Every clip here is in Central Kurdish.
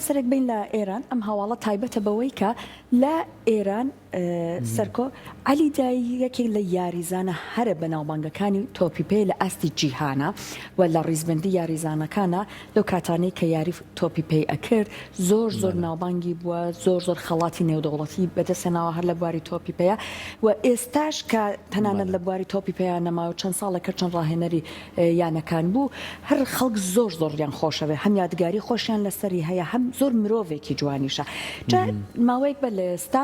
سەرێک بین لە ئێران، ئەم هەواڵە تایبەتە بەوەی کە لە ئێران سەرکۆ عەلی دایی یەکێک لە یاریزانە هەرە بەناوبانگەکانی تۆپی پێ لە ئاستی جیهانە و لە ڕیزبەندی یاریزانەکانە لەو کاتانەی کە یاری تۆپی پێی ئەکرد زۆر زۆر ناوبانگی بووە زۆر زۆر خەڵاتی نێودەوڵەتی بەدەستهێناوە هەر لە بواری تۆپی پێیە و ئێستاش کە تەنانەت لە بواری تۆپی پێیان نەماوە چەند ساڵێکە چەند ڕاهێنەری یانەکان بوو هەر خەڵک زۆر زۆریان خۆشەوێ هەم یادگاری خۆشیان لەسەری هەیە هەم زۆر مرۆڤێکی جوانیشە جا ماوەیەک بەر لە ئێستا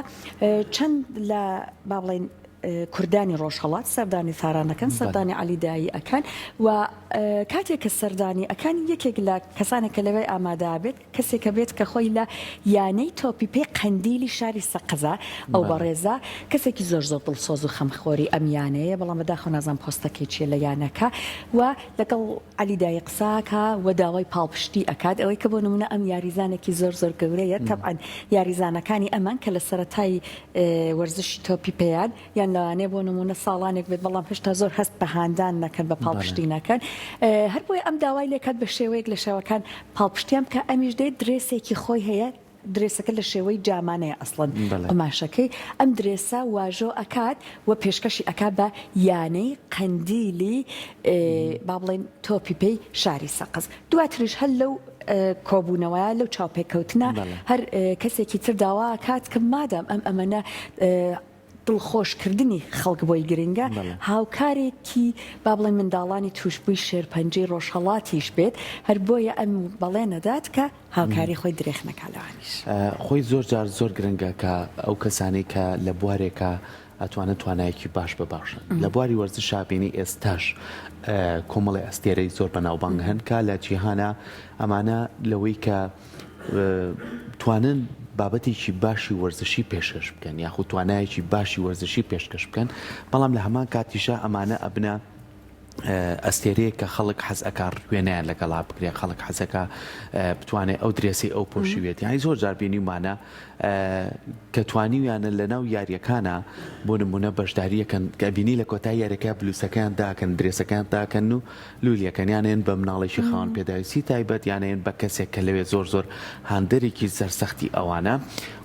چەند لە با بڵێین کوردانی ڕۆژهەڵات سەردانی تاران ئەکەن سەردانی عەلی دایی ئەکەن و کاتێک کە سەردانی ئەکەن یەکێک لە کەسانێک کە لەوێ ئامادە بێت کەسێکە بێت کە خۆی لە یانەی تۆپی پێی قەندیلی شاری سەقزە، ئەو بەڕێزە کەسێکی زۆر زۆر دڵسۆز و خەمخۆری ئەم یانەیە، بەڵام بەداخەوە نازانم پۆستەکەی چیە لە یانەکە و لەگەڵ عەلی دایی قسە ئەکا و داوای پاڵپشتی ئەکات، ئەوەی کە بۆ نمونە ئەم یاریزانێکی زۆر زۆر گەورەیە، تەبعەن یاریزانەکانی ئەمان کە لە سەرەتای وەرزشی تۆپی پێیان یان لەوانەیە بۆ نموونە ساڵانێک بێت بەڵام هێشتا زۆر هەست بە هاندان نەکەن بە پاڵپشتی نەکەن هەر بۆیە ئەم داوای لێکات بە شێوەیەک لە شێوەکان پاڵپشتیان بکە ئەمیش دێت درێسێکی خۆی هەیە درێسەکە لە شێوەی جامانەیە ئەسڵەن قوماشەکەی ئەم درێسە واژۆ ئەکات و پێشکەشی ئەکات بە یانەی قەندیلی با بڵێن تۆپی پێی شاری سەقز دواتریش هەر لەو کۆبوونەوەیە لەو چاوپێکەوتنە هەر کەسێکی تر داوا ئەکات کە مادام ئەم ئەمەنە دڵخۆشکردنی خەڵک بۆی گرنگە هاوکارێکی با بڵێن منداڵانی تووشبووی شێرپەنجەی ڕۆژهەڵاتیش بێت هەر بۆیە ئەم بەڵێنەدات کە هاوکاری خۆی درێخ نەکا لەوانیش. خۆی زۆر جار زۆر گرنگە کە ئەو کەسانەی کە لە بوارێکا ئەتوانن توانایەکی باش ببەخشن لە بواری وەرزشا بینی ئێستاش کۆمەڵی ئەستێرەی زۆر بەناوبانگ هەن کە لە جیهانە ئەمانە لەوەی کە توانن بابەتێکی باشی وەرزشی پێشکەش بکەن یاخود توانایەکی باشی وەرزشی پێشکەش بکەن بەڵام لە هەمان کاتیشا ئەمانە ئەبنە ئەستێرەیەک کە خەڵک حەز ئەکا وێنەیان لەگەڵا بگرێ خەڵک حەزەکە بتوانێت ئەو درێسی ئەو پۆشیوێت یانی زۆر جار بینیومانە کە توانیویانە لە ناو یاریەکانە بۆ نمونە بەشداریەکەن کە بینی لە کۆتای یاریەکە بلوسەکەیان داکەن درێسەکەیان داکەن و لولیەکەنیانێن بە مناڵێکی خاوەن پێداویستی تایبەت یانەیەن بە کەسێک کە لەوێ زۆر زۆر هاندەرێکی سەرسەختی ئەوانە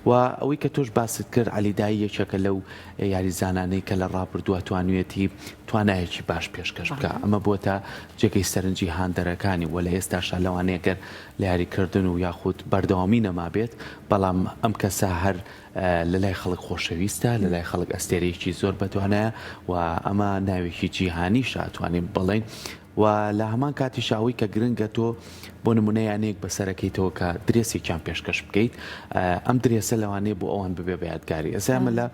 و ئەوەی کە تۆش باست کرد عەلی دایی یەکێکە لەو یاریزانانەی کە لە ڕابردووە توانیویەتی توانایەکی باش پێشکەش بکا، ئەمە بووەتە جێگەی سەرنجی هاندەرەکانی و لە ئێستاشا لەوانەیە گەر لە یاریکردن و یاخود بەردەوامی نەمابێت، بەڵام ئەم کەسە هەر لە لای خەڵک خۆشەویستە، لە لای خەڵک ئەستێرەیەکی زۆر بەتوانایە و ئەمە ناوێکی جیهانیشە ئەتوانین بڵێین و لە هەمان کاتیشا ئەوەی کە گرنگە تۆ بۆ نمونە یانەیەک بەسەرەکەیتەوە کە درێسێکیان پێشکەش بکەیت ئەم درێسە لەوانەیە بۆ ئەوان ببێ بە یادگاری ئێستا ئەمە لە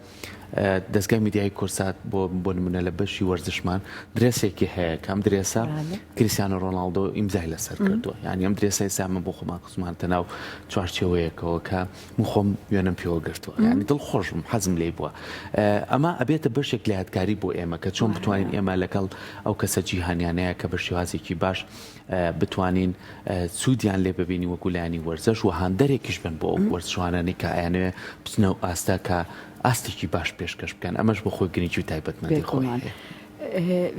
دەستگای میدیایی کورسات بۆ بۆ نمونە لە بەشی وەرزشمان درێسێکی هەیە کە ئەم درێسە کریسیانۆ ڕۆناڵدۆ ئیمزای لەسەر کردووە یعنی ئەم درێسە ئێستا من بۆ خۆمان خزمانتە ناو چوارچێوەیەکەوە کە من خۆم وێنەم پێوە گرتووە یعنی دڵخۆش بووم حەزم لێی بووە ئەمە ئەبێتە بەشێک لە یادگاری بۆ ئێمە کە چۆن بتوانین ئێمە لەگەڵ ئەو کەسە جیهانیانەیە کە بە شێوازێکی باش بتوانین سوودیان لێ ببینی وەکو لایەنی وەرزش و هاندەرێکیش بن بۆ ئەو وەرزشوانانەی کە ئەیانەوێ بچنە ئەو ئاستە کە ئاستێکی باش پێشکەش بکەن ئەمەش بۆ خۆی گرنگی و تایبەتمەندی خۆی بێگومان هەیە.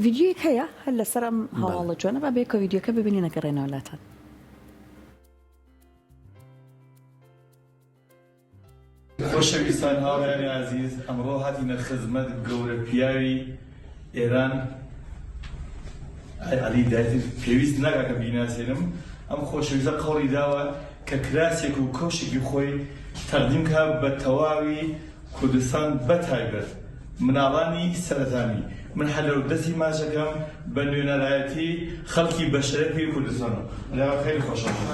ڤیدیۆیەک هەیە هەر لەسەر ئەم هەواڵە جوانە با بەیەکەوە ڤیدیۆکە ببینین ئەگەڕێنەوە لاتان. خۆشەویستان هاوڕێیانی ئازیز ئەمڕۆ هاتینە خزمەت گەورە پیاوی ئێران ئای عەلی دایتر پێویست ناکا کە بیناسێنم ئەم خۆشەویستە قەوڵی داوە کە کراسێک و کەوشێکی خۆی تەقدیم کا بە تەواوی کوردستان بە تایبەت مناڵانی سەرەتانی من هەر لەو دەستی ماچەکەم بە نوێنەرایەتی خەڵکی بەشەرەفی کوردستان خیلی خۆشحاڵم.